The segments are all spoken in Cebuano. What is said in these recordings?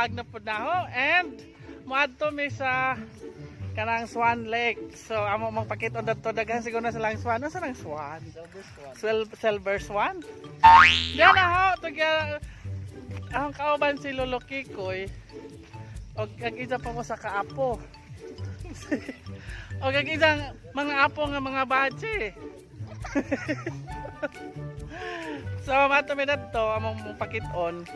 Vlog na pud na ho and moadto mi sa kanang Swan Lake. So amo mang pakit-on dadto, daghan siguro na silang swan. Ano sa nang swan? Silver swan. Diyan na ho tugya ang kauban si Lolo Kikoy. Og ang isa pa mo sa kaapo. Og ang isang mga apo nga mga batche. So, mato mi to among pakit-on.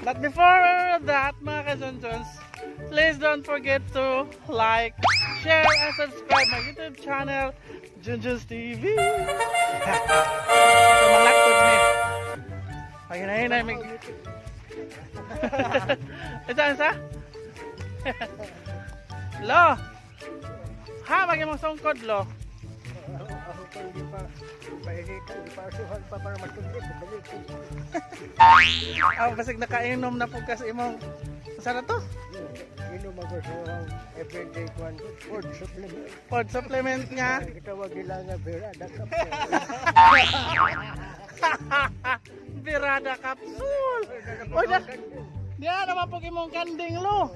But before that, mga kajunjuns, please don't forget to like, share, and subscribe my YouTube channel, Junjuns TV. So, malaktod mi. Paghinay-hinay mi. Ito, sa? Lo! Ha, magi mong sungkod, lo. Ako pa hindi pa pahinita, hindi pa asuhan pa para matulog. Balik. Ah, basig nakainom na po kasi imong. Saan na to? Inom ako sa everyday kwan, food supplement. Food supplement nga. Kitawag nila nga birada capsule. Birada capsule. Oy, da. Diya naman po imong kanding, lo.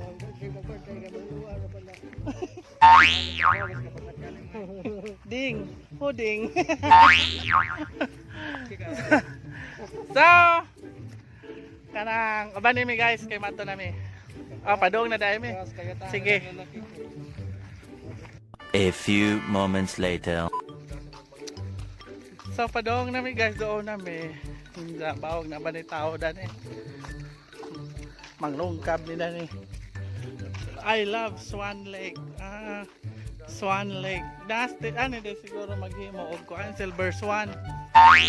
Ding, puding. So, kanang uban mi guys kay mato nami. Ah, padung na dahil mi. Sige. A few moments later. So padung nami guys, doon nami. Hindi bawog na ba ni tao dani. Manglungkab ni dani. I love Swan Lake. Ah, Swan Lake. Dasti ano din siguro maghimo og kuan Silver Swan.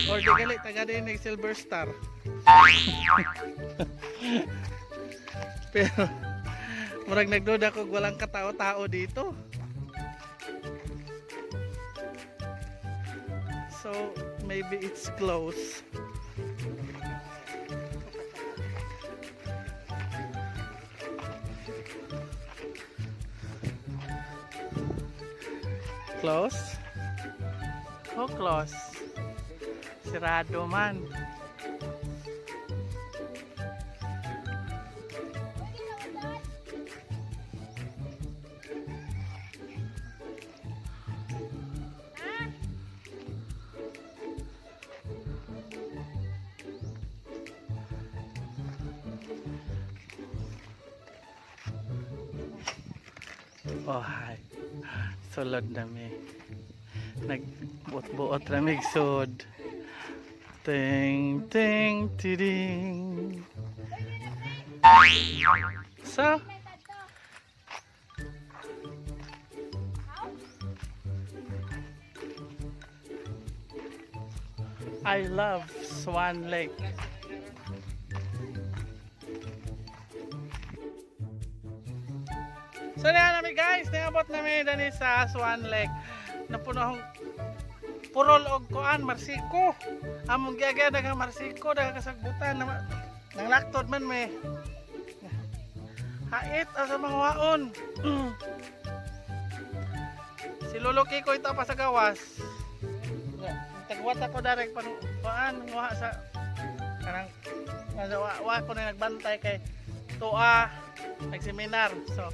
Or di gali taga din ni Silver Star. Pero murag nagduda ko walang katao-tao dito. So maybe it's close. Close? Oh, close. Sirado man. Oh, hi. Sulod na mi. Nagbuot-buot na mig sud. Ting, ting, tiding. So, I love Swan Lake. So na nami guys, niabot nami dani sa Swan Lake. Napuno akong purol og kuan Marsiko. Among giagya daghang Marsiko, daghang kasagbutan na nang laktod man me. Hait asa mga waon. Si Lolo Kiko ito pa sa gawas. Tagwat ako direct pan kuan nguha sa kanang nga wa, wa ko na nagbantay kay tuwa nagseminar. So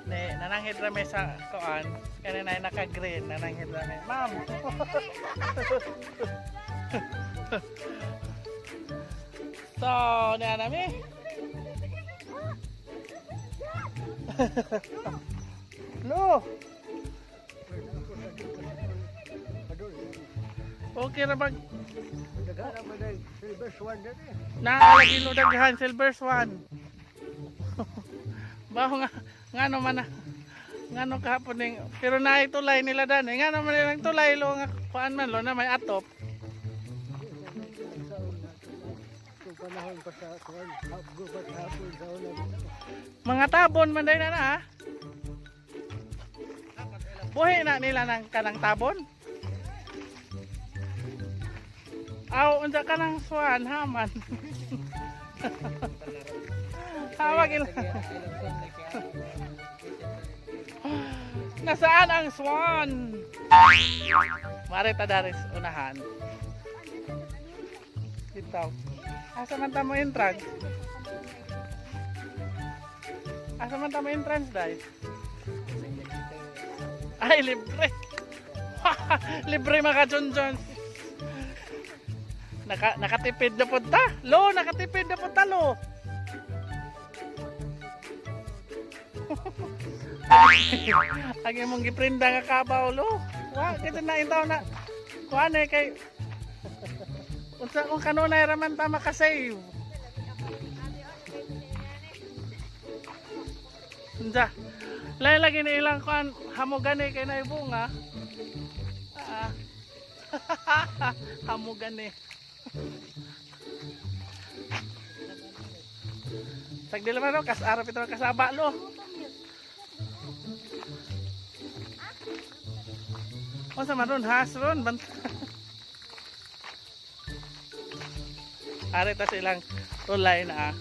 ni nananghid rami sa kuan kanina ay naka-green, nananghid rami, ma'am. So niya nami lo. Okay ra bag Silver swan dali. Naalagi lo daghan silver swan. Baho nga ngano man na ngano kahapon ning pero naay tulay nila dan eh. Ngano man nilang tulay lo nga kuan man lo na may atop. Kung panahon pa sa kuwan, gubat hapon sa una. Mga tabon man day na na ha. Buhi na nila ng kanang tabon. Aw, unsa kanang swan haman. Tawag ila. Nasaan ang swan? Mare ta daris unahan. Bitaw. Asa man ta mo entrance? Asa man ta mo entrance, day? Ay, libre. Libre, mga John. Nakatipid na punta. Lo, nakatipid na punta, lo. Ang imong giprinda nga kabaw, lo. Wa, kita na intaw na. Kuan eh kay unsa kung kanunay raman ta makasave. Unsa? Lain lagi ni ilang kuan hamo gani kay na ibunga. Ah. Hamo gani. Sagdi naman no, kas arap ito kasaba, lo. Unsa man ron has ron bant. Are ta silang tulay na ah.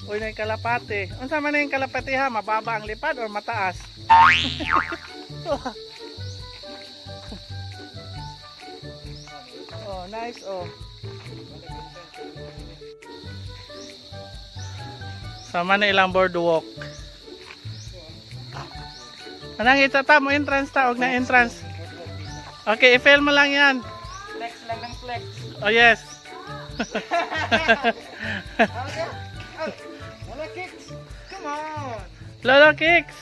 Uy, na yung kalapate. Unsa man na yung kalapate ha? Mababa ang lipad or mataas? Oh, nice oh. Sama na ilang boardwalk. Anang ita ta mo entrance ta og na entrance. Okay, i-fail mo lang 'yan. Flex lang ng flex. Oh yes. Wala kicks. Come on. Lolo Kicks.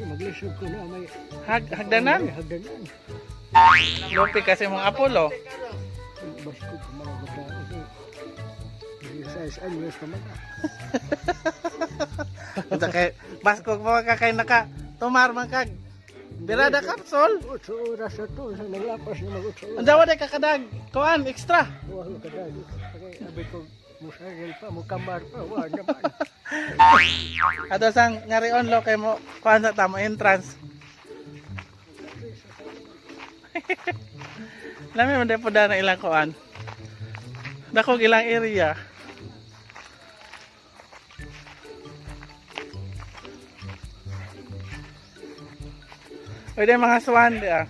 Maglisod ko na may Hagdanan. May hagdanan. Lupi kasi mong Apollo. Basko ko mga bata. Sa anyos pa man. Unsa kay baskog mo ka kay naka tumar man kag. Birada kapsol. 8 oras na to. Sa naglapas na mag 8 oras. Unsa wa day kakadag kuan extra. Wala ka dahil. Kaya abi ko musaril pa, mukamar pa. Wala naman. Ato sang ngarion lo kay mo kuan sa tamo entrance. Lami man day po na ilang kuan. Dakog ilang area. Pwede mga swan di ah.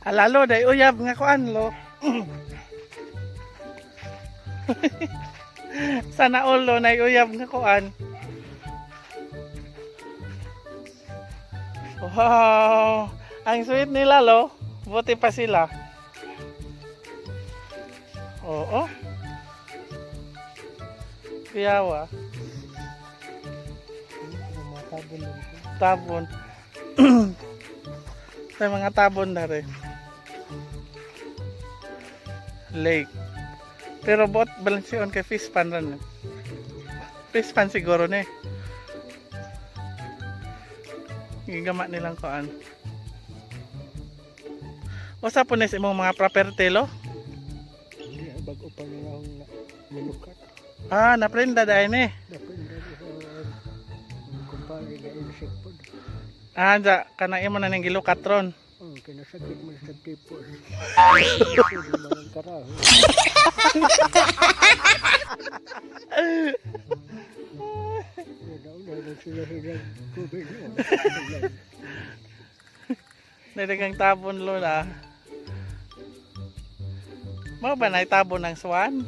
Alalo day uyab nga kuan lo. Sana all lo na uyab nga kuan. Wow! Ang sweet nila lo. Buti pa sila. Oo. Kuyawa. Tabon. May mga tabon na rin. Lake. Pero bot balanseon kay fish pan ran. Eh. Fish pan siguro ni. Gigama nilang kuan. Usa po ni sa imong mga property lo? Hindi, bago pa nila akong nilukat. Ah, naprenda dahil ni. Dapat na sa kumpare na insect po. Ah, ja, kanang imo na ning gilukat ron. Oh, kinasakit mo sa tipos. Mga karaho. Una na sila sila tubig no. Niligang tabon lo na. Mao ba na tabon ng swan?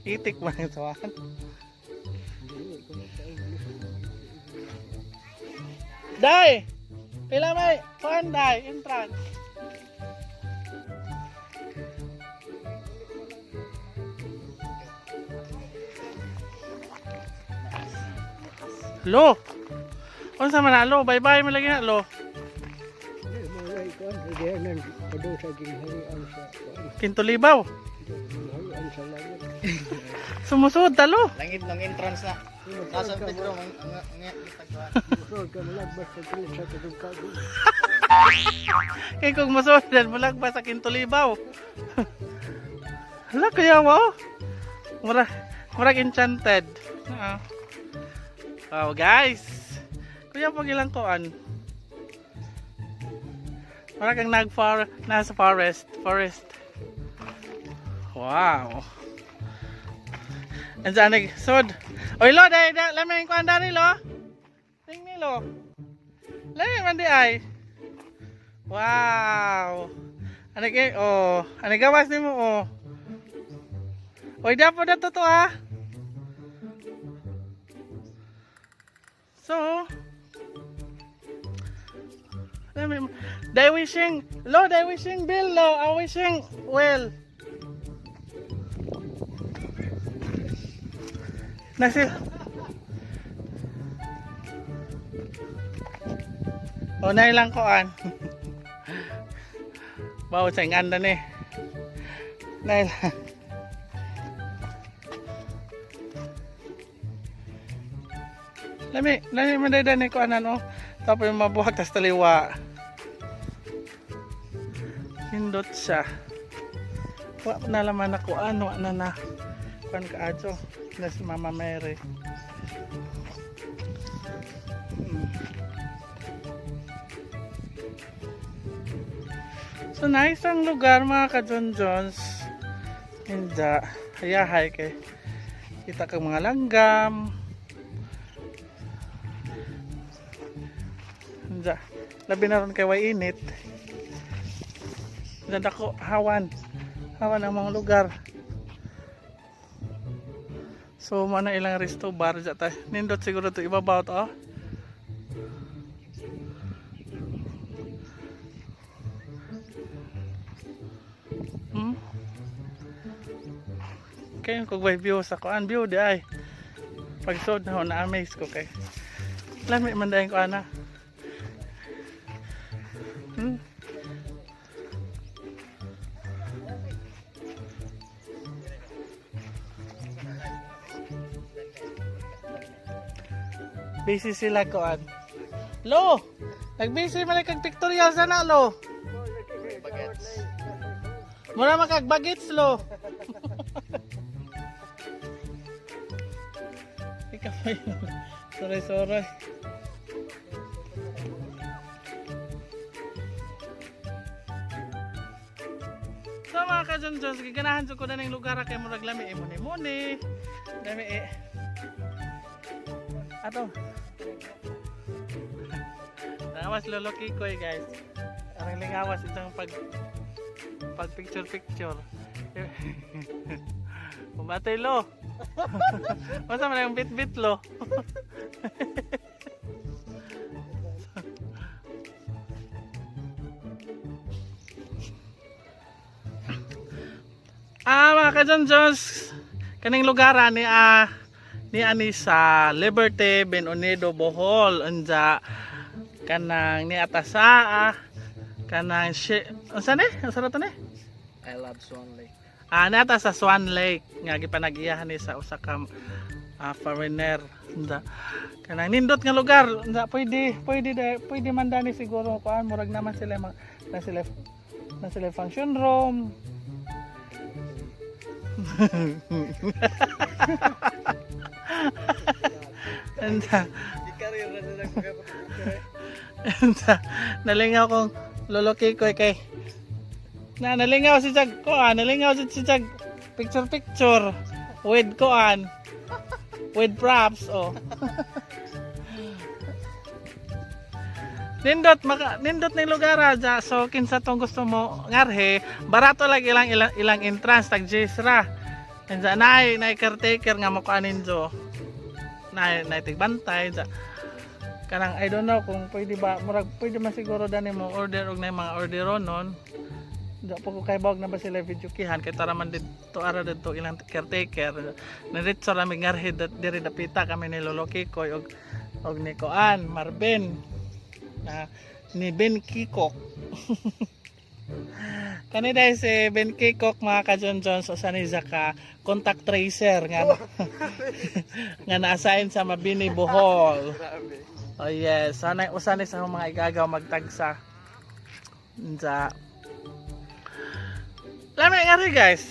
Itik ba ng swan? Day! Pila may kuan day entrance. Lo. Unsa man na lo? Bye-bye man lagi na lo. Hindi mo na ikaw ang pado sa gingharian sa Kintulibaw. gingharian sa langit. Sumusuod ta lo. Langit ng entrance na. Nasa Pedro ang ang Musod ka malagbas sa tulit sa katugkagod. Kay kung musuod mulag ba sa Kintulibaw. Hala kuya mo. Mura murag enchanted. Ah. Wow guys. Kuya pag ilang kuan. Mura kang nag for nasa forest, forest. Wow. Andiyan nag sud. Oy lo, dai da lamay kuan dari lo. Ting ni lo. Lami man di ay. Wow. Ano kay oh, ano gawas nimo oh. Oy, dapo na to ah. So, lami they wishing, lo, they wishing bill, lo, I wishing well. Nasi. O, na ilang koan. Bawo sa inganda ni. Na ilang. Lami, lami man day ni koanan oh. Tapos yung mabuhag tas taliwa. Hindot siya. Wa na laman ako ano na na. Kuan kaadto na si Mama Mary. So nice ang lugar, mga ka-John Jones. Hindi. Hayahay kay kita kang mga langgam. Hindi. Labi na ron kay way init. Ganda ko hawan. Hawan ang mga lugar. So mana ilang resto bar dyan tayo. Nindot siguro to ibabaw to. Oh. Kayo kog way view sa kuan view di ay. Pagsod na ho na amaze ko kay. Lami man dayon ko ana. Busy sila kuan. Lo, nagbusy man kag pictorial sana lo. Bagets. Mura makagbagits lo. Ikaw pa yun. Sorry, sorry. So mga ka-John Jones, giganahan jud ko na ning lugar kay murag lami eh muni-muni. Lami eh. Ato. Lingawas Lolo Kikoy, guys. Arang lingawas itong pag pag picture picture. Bumatay lo. Masa man yung bit-bit lo. Ah, mga ka-John Jones, kaning lugar ni ni ani sa Liberty Ben Unido Bohol unja kanang ni atasa kanang shi, unsa ni? Unsa na to ni? I love Swan Lake. Ah, ni ata sa Swan Lake nga gipanagiyahan ni sa usa ka foreigner. Unja kanang nindot nga lugar unja pwede pwede da, pwede man dani siguro kuan murag naman sila na sila function room. And, Ikarir na sila pagkapapicture. and nalingaw kong Lolo Kikoy kay na nalingaw si Jag koan, nalingaw si Jag picture picture with koan with props oh. Nindot maka nindot ning lugar ah, so kinsa tong gusto mo ngarhe, barato lang ilang ilang, ilang entrance tag ra. Unsa nay nay caretaker nga mo kuan ninyo. Nay nay tigbantay unsa. Kanang I don't know kung pwede ba murag pwede man siguro dani mo order og nay mga orderonon. Di po ko kay bawag na ba sila video kihan kay tara man didto ara didto ilang caretaker. Niritso ra mi ngarhe diri dapita kami ni Lolo Kikoy og og ni Koan Marvin na ni Ben Kikok. Kani dahil si Ben Kikok, mga ka-John Jones, usa ni ka contact tracer nga nga na-assign sa Mabini, Bohol. Grabe. Oh yes, sana usa ni sa mga igagaw magtagsa. Unsa. Lami nga rin, guys.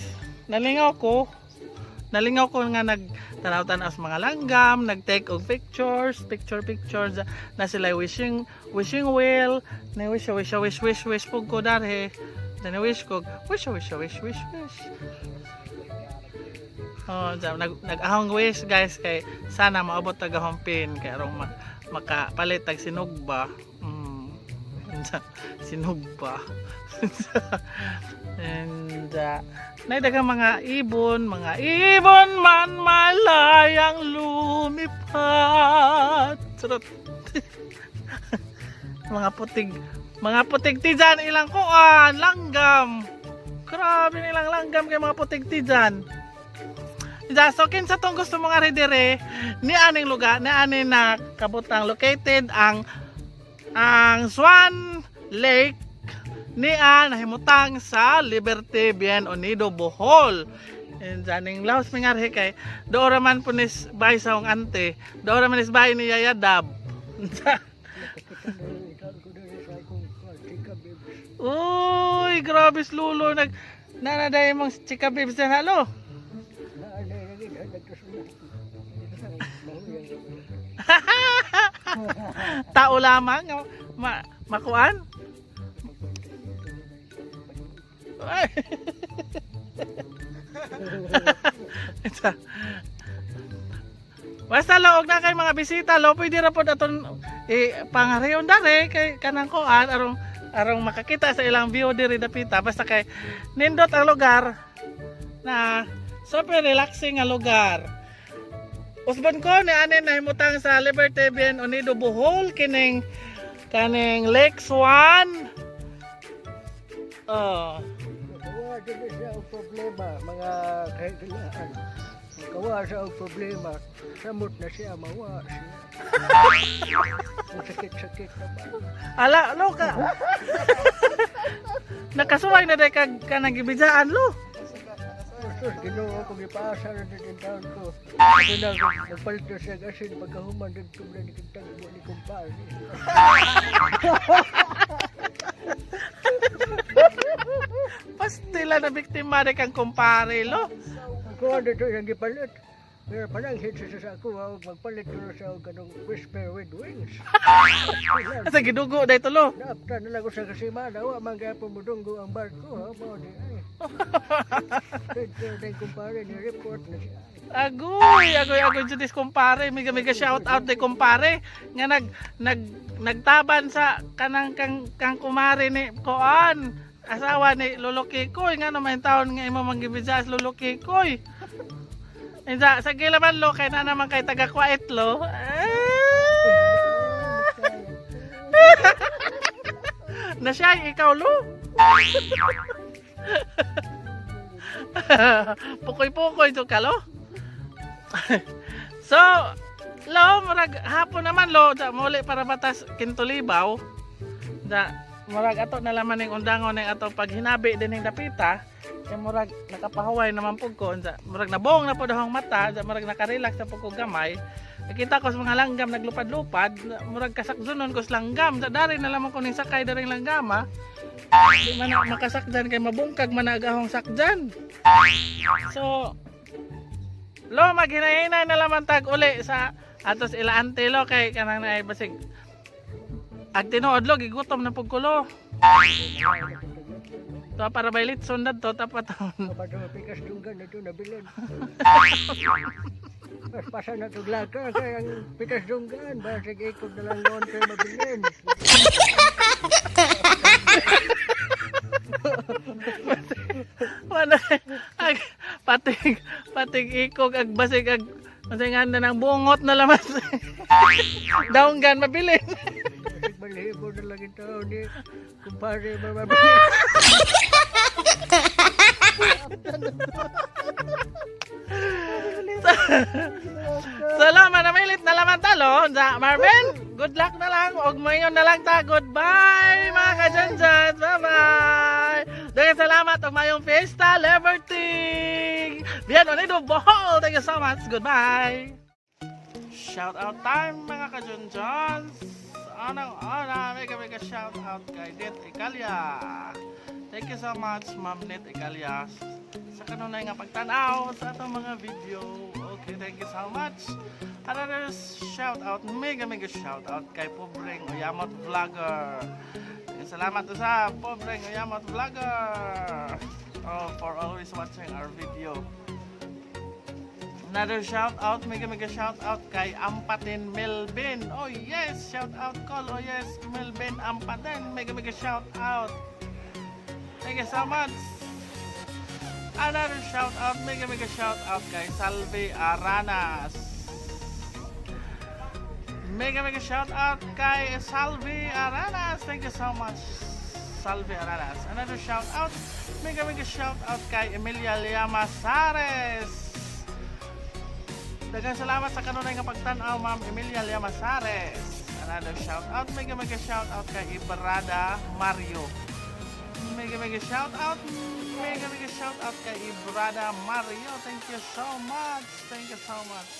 Nalingaw ko. Nalingaw ko nga nag tanaw-tanaw sa mga langgam, nag-take og pictures, picture pictures na sila wishing wishing well, na wish wish wish wish wish pug ko darhe. Na wish ko wish wish wish wish wish. Oh, nag nag-ahong wish guys kay sana maabot tag ahong pin kay arong makapalit tag sinugba. Sinugba. And naay mga ibon man malayang lumipad. Charot. Mga putig tijan ilang kuan, langgam. Grabe nilang langgam kay mga putig tijan. Ja, so kinsa tong gusto mga dire ni aning lugar, ni ani na kabutang located ang Swan Lake niya nahimutang sa Liberty Bien Unido, Bohol. And aning laos mingarhe kay doon raman po nis bay sa akong ante, doon raman nis bay ni Yaya Dab. Nakakita na rin ko diri sa akong chika babes. Uy, grabe lulo nag nanaday mong chika babes na halo. Naanay na rin, nagkasunod. Mahuyan na. Tao lamang ma makuan. Ay. Ito. Basta lo, og na kay mga bisita lo, pwede ra pod aton eh, pangareon dare kay kanang kuan arong arong makakita sa ilang view diri dapita, basta kay nindot ang lugar na super relaxing nga lugar. Usbon ko ni ani nahimutang sa Liberty Bien Unido Bohol kining kaning Lake Swan. Oh. Nakawa dyan na siya ang problema, mga kahigalaan. Nakawa siya ang problema, samot na siya, mawa siya. Ang sakit-sakit na ba? Ala, lo ka. Nakasuway na day kag kanang gibidjaan lo. Sus, Ginoo ko, gipaasa na din yung taon ko. Sabi na, nagpalit na siya asin, pagkahuman din ko na nikitagbo ni kumpare. Pastila na biktima day kang kumpare lo. Ang kuha dito yung gipalit. Pero pananghit siya sa ako, ha, magpalit ko na siya og kanong whisper with wings. Sa gidugo day to lo. Naapta na lang ko sa kasimana, wa man kaya pumudunggo ang barko, ha, mao di ay. Dito kumpare ni report na siya. Agoy, agoy, agoy jud kumpare, mega mega shout out day kumpare nga nag nag nagtaban sa kanang kang kang kumare ni koan asawa ni Lolo Kikoy. Nga naman taon nga imo manggibidya sa Lolo Kikoy. Insa sa gilaman lo kay na naman kay taga Kuwait lo. Ah! Na siya ikaw lo. Pukoy-pukoy to ka lo. So, lo, murag hapon naman lo, da muli para batas Kintolibaw. Da murag ato na laman ning undangon ning ato paghinabi din ning dapita. Kay murag nakapahuway naman pud ko, unsa murag nabong na pud akong mata, da murag nakarelax na pud ko gamay. Nakita ko sa mga langgam naglupad-lupad, murag kasakdunon ko sa langgam. Da dari na lamang ko ning sakay daring langgama. Di man na makasakdan kay mabungkag man na agahong sakdan. So, lo, maghinahinay na lamang tag uli sa atos ila ante lo kay kanang naay basig ag tinuod lo gigutom na pud ko lo. To para bay litson na to tapat. Kapag pikas dunggan na ito nabilin. Mas pasa na ito glaka, kaya ang pikas dunggan, basig ikot na lang noon kayo mabilin. Wala ag patig patig ikog ag basig ag masay nga na ng bungot na lamas. Daunggan mabilin. Basig balhibo na lang ito ni kumpare ba mabilin. Salamat na milit na laman talo. Sa Marvin, good luck na lang. Og mayon na lang ta. Goodbye mga kajanjan. Bye-bye. Daghang salamat og mayong fiesta, Liberty. Bien Unido, Bohol. Thank you so much. Goodbye. Shout out time mga kajanjans. Anang ana, mega mega shout out kay Det Ikalia. Thank you so much, Ma'am Net Ikalia, sa kanunay nga pagtanaw sa atong mga video. Okay, thank you so much. Another shout out, mega mega shout out kay Pobreng Uyamot Vlogger. Salamat sa Pobreng Uyamot Vlogger. Oh, for always watching our video. Another shout out, mega mega shout out kay Ampatin Melvin. Oh yes, shout out call. Oh yes, Melvin Ampatin. Mega mega shout out. Thank you so much. Another shout out, mega mega shout out kay Salve Aranas. Mega mega shout out kay Salve Aranas. Thank you so much, Salve Aranas. Another shout out, mega mega shout out kay Emilia Llamazares. Daghang salamat sa kanunay nga pagtan-aw, Ma'am Emilia Llamazares. Another shout out, mega mega shout out kay Ibrada Mario. Mega mega shout out, mega mega shout out kay Ibrada Mario. Thank you so much. Thank you so much.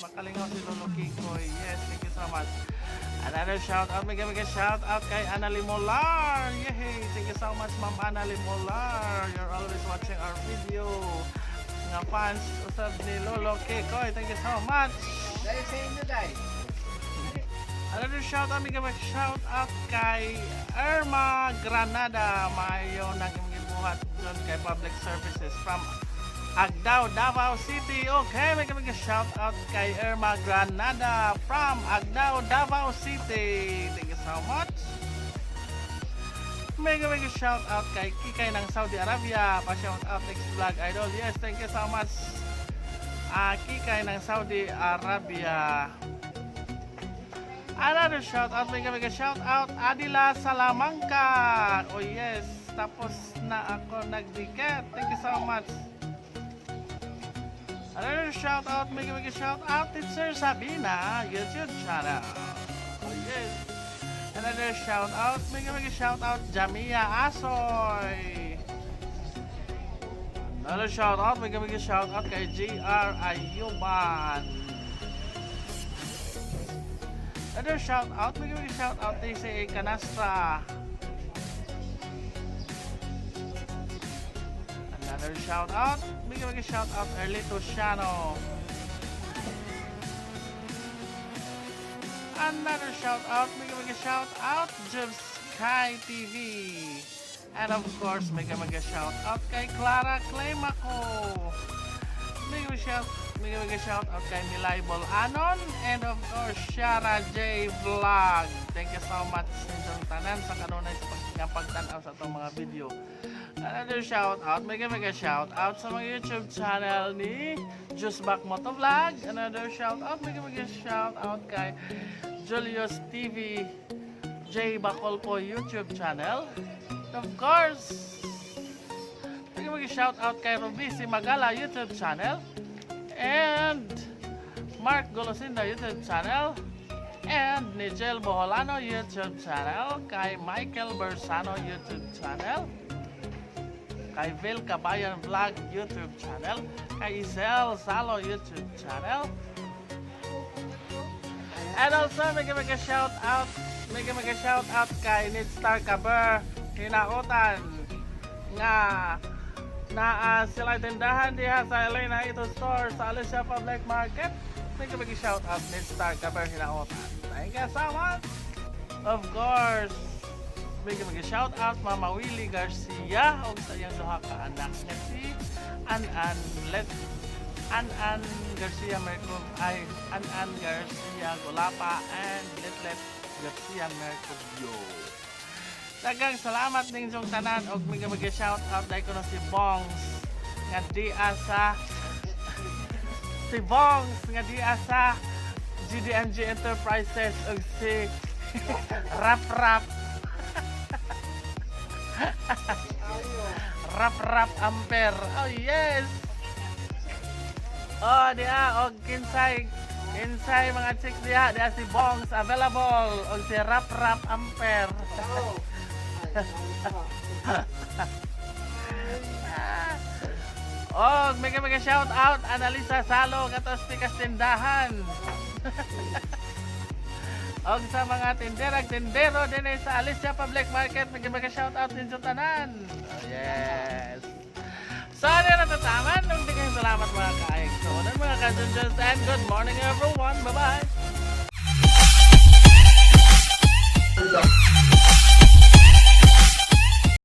Makalingaw si Lolo Kikoy. Yes, thank you so much. Another shout out, mega mega shout out kay Ana Limolar. Yay! Thank you so much, Ma'am Ana Limolar. You're always watching our video. Nga fans usab ni Lolo Kikoy. Thank you so much. Dahil sa inyo, Day. Another shout out, mega mega shout out kay Irma Granada. Maayo nang imong gibuhat dun kay Public Services from Agdao, Davao City. Okay, mega mega shout out kay Irma Granada from Agdao, Davao City. Thank you so much. Mega mega shout out kay Kikay ng Saudi Arabia. Pa shout out next vlog, idol. Yes, thank you so much. Ah, Kikay ng Saudi Arabia. Another shout out, mega mega shout out, Adila Salamanca. Oh yes, tapos na ako nagdikit. Thank you so much. Another shout out, mega mega shout out, Teacher Sabina YouTube channel. Oh yes. Another shout out, mega mega shout out, Jamia Asoy. Another shout out, mega mega shout out kay JR Ayuban. Another shout out, mega mega shout out TCA Canastra. Another shout out, mega mega shout out Erlito Shano. Another shout out, mega mega shout out Jibs Sky TV. And of course, mega mega shout out kay Clara Claymaco. Mega mega shout out kay Milay Bolanon and of course Shara J Vlog. Thank you so much sa inyong tanan sa kanunay sa nga pagtan-aw sa atong mga video. Another shout out, mega mega shout out sa mga YouTube channel ni Just Back Motovlog. Another shout out, mega mega shout out kay Julius TV J Bacolpo YouTube channel. Of course, mega mega shout out kay Robisi Magala YouTube channel and Mark Golosinda YouTube channel and Nigel Boholano YouTube channel, kay Michael Bersano YouTube channel, kay Vil Kabayan Vlog YouTube channel, kay Isel Salo YouTube channel, and also mega mega shout out, mega mega shout out kay Nid Star Kaber Hinautan nga naa sila tindahan diha sa Elena Ito Store sa Alicia Public Market. Mega mega shout out, Nid Star Kaber Hinautan. Thank you so much. Of course, mega mega shout out Mama Willie Garcia og sa iyang duha ka anak nga si An-An Let An-An Garcia Mercub ay An-An Garcia Gulapa and Letlet Garcia Mercubio. Daghang salamat ninyong tanan og mega mega shout out dahil ko na si Bongs nga di sa si Bongs nga di sa GDMG Enterprises ug si Rap Rap Rap Rap Amper. Oh yes. Oh, diha og kinsay kinsay mga chicks diha diha si Bongs available og si Rap Rap Amper. Oh, mega mega shout out Analisa Salo katos tikas tindahan. Og sa mga tindera tindero din sa Alicia Public Market, mega mega shout out din sa tanan. Oh, yes. So, ano natataman? Nung di kayong salamat mga kaayag. So, mga ka and good morning, everyone. Bye-bye.